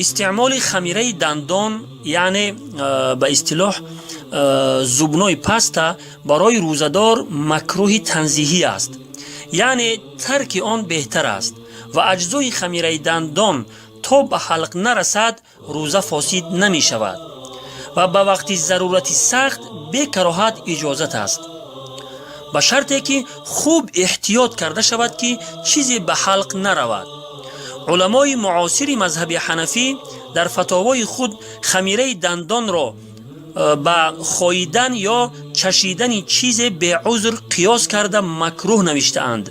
Истеъмоли хамираи дандон, яъне ба истилоҳ зубной паста, барои рӯзадор макрӯҳи танзиҳӣ аст, яъне тарки он беҳтар аст ва аҷзои хамираи дандон то ба ҳалқ нарасад, рӯза фосид намешавад ва ба вақти зарурати сахт бекароҳат иҷозат аст, ба шарте ки хуб эҳтиёт карда шавад, ки чизе ба ҳалқ наравад. Уламои муосири мазҳаби ҳанафӣ дар фатовои худ хамираи дандонро ба хоидан ё чашидани чизе беузр қиёс карда, макрӯҳ навиштаанд.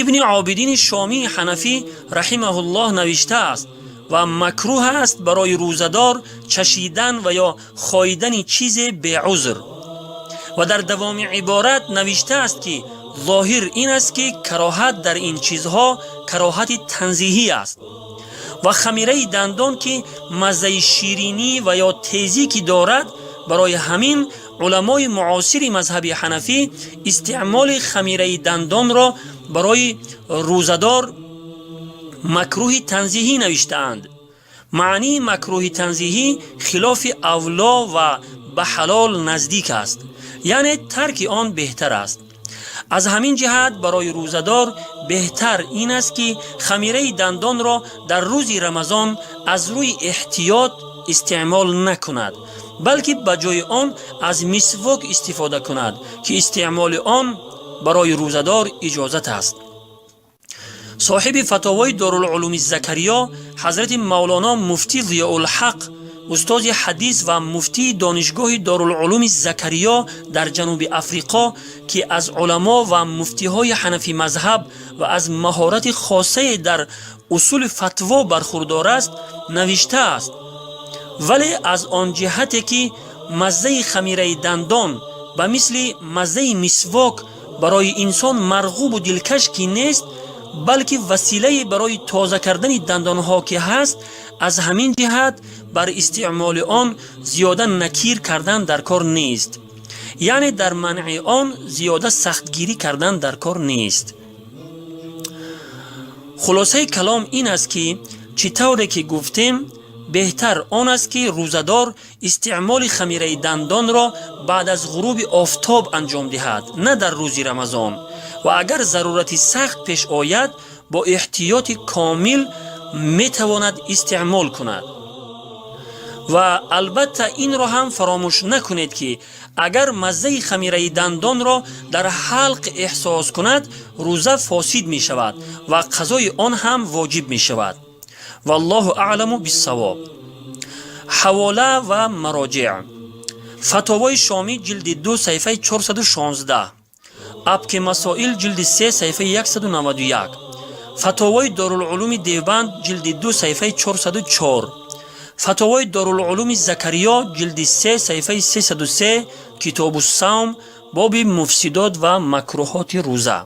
Ибни Обидини Шомии ҳанафӣ раҳимаҳуллоҳ навиштааст: ва макрӯҳ аст барои рӯзадор чашидан ва ё хоидани чизе беузр. Ва дар давоми иборат навиштааст, ки зоҳир ин аст, ки кароҳат дар ин чизҳо кароҳати танзиҳӣ аст ва хамираи дандон, ки маззаи ширинӣ ва ё тезӣ ки дорад, барои ҳамин уламои муосири мазҳаби ҳанафӣ истеъмоли хамираи дандонро барои рӯзадор макрӯҳи танзиҳӣ навиштаанд. Маънии макрӯҳи танзиҳӣ хилофи авло ва ба ҳалол наздик аст, яъне тарки он беҳтар аст. Аз ҳамин ҷиҳат барои рӯзадор беҳтар ин аст, ки хамираи дандонро дар рӯзи Рамазон аз рӯи эҳтиёт истеъмол накунад, балки ба ҷои он аз мисвок истифода кунад, ки истеъмоли он барои рӯзадор иҷозат аст. Соҳиби фатовои Дорулулуми Закариё, ҳазрати Мавлоно муфтӣ Зиёулҳақ, устози ҳадис ва муфтии донишгоҳи Дорулулуми Закариё дар Ҷануби Африқо, ки аз уламо ва муфтиҳои ҳанафӣ мазҳаб ва аз маҳорати хосае дар усули фатво бархурдор аст, навиштааст: вале аз он ҷиҳате ки маззаи хамираи дандон ба мисли маззаи мисвок барои инсон марғубу дилкаш ки нест, балки василае барои тоза кардани дандонҳо ки ҳаст, аз ҳамин ҷиҳат бар истеъмоли он зиёда накир кардан дар кор нест, яъне дар манъи он зиёда сахтгирӣ кардан дар кор нест. Хулосаи калом ин аст, ки чӣ тавре ки гуфтем, беҳтар он аст, ки рӯзадор истеъмоли хамираи дандонро баъд аз ғуруби офтоб анҷом диҳад, на дар рӯзи Рамазон, ва агар зарурати сахт пеш ояд, бо эҳтиёти комил метавонад истеъмол кунад. Ва албатта инро ҳам фаромӯш накунед, ки агар маззаи хамираи дандонро дар ҳалқ эҳсос кунад, рӯза фосид мешавад ва қазои он ҳам воҷиб мешавад. Валлоҳу аъламу биссавоб. Ҳавола ва мароҷеъ: Фатовои Шомӣ, ҷилди 2, саҳифаи 416, Абки масоил, ҷилди 3, саҳифаи 191, Фатовои Дорулулуми Девбанд, ҷилди 2, саҳифаи 404, Фатовои Дорулулуми Закариё, ҷилди 3, саҳифаи 303, Китобуссавм, боби муфсидот ва макрӯҳоти рӯза.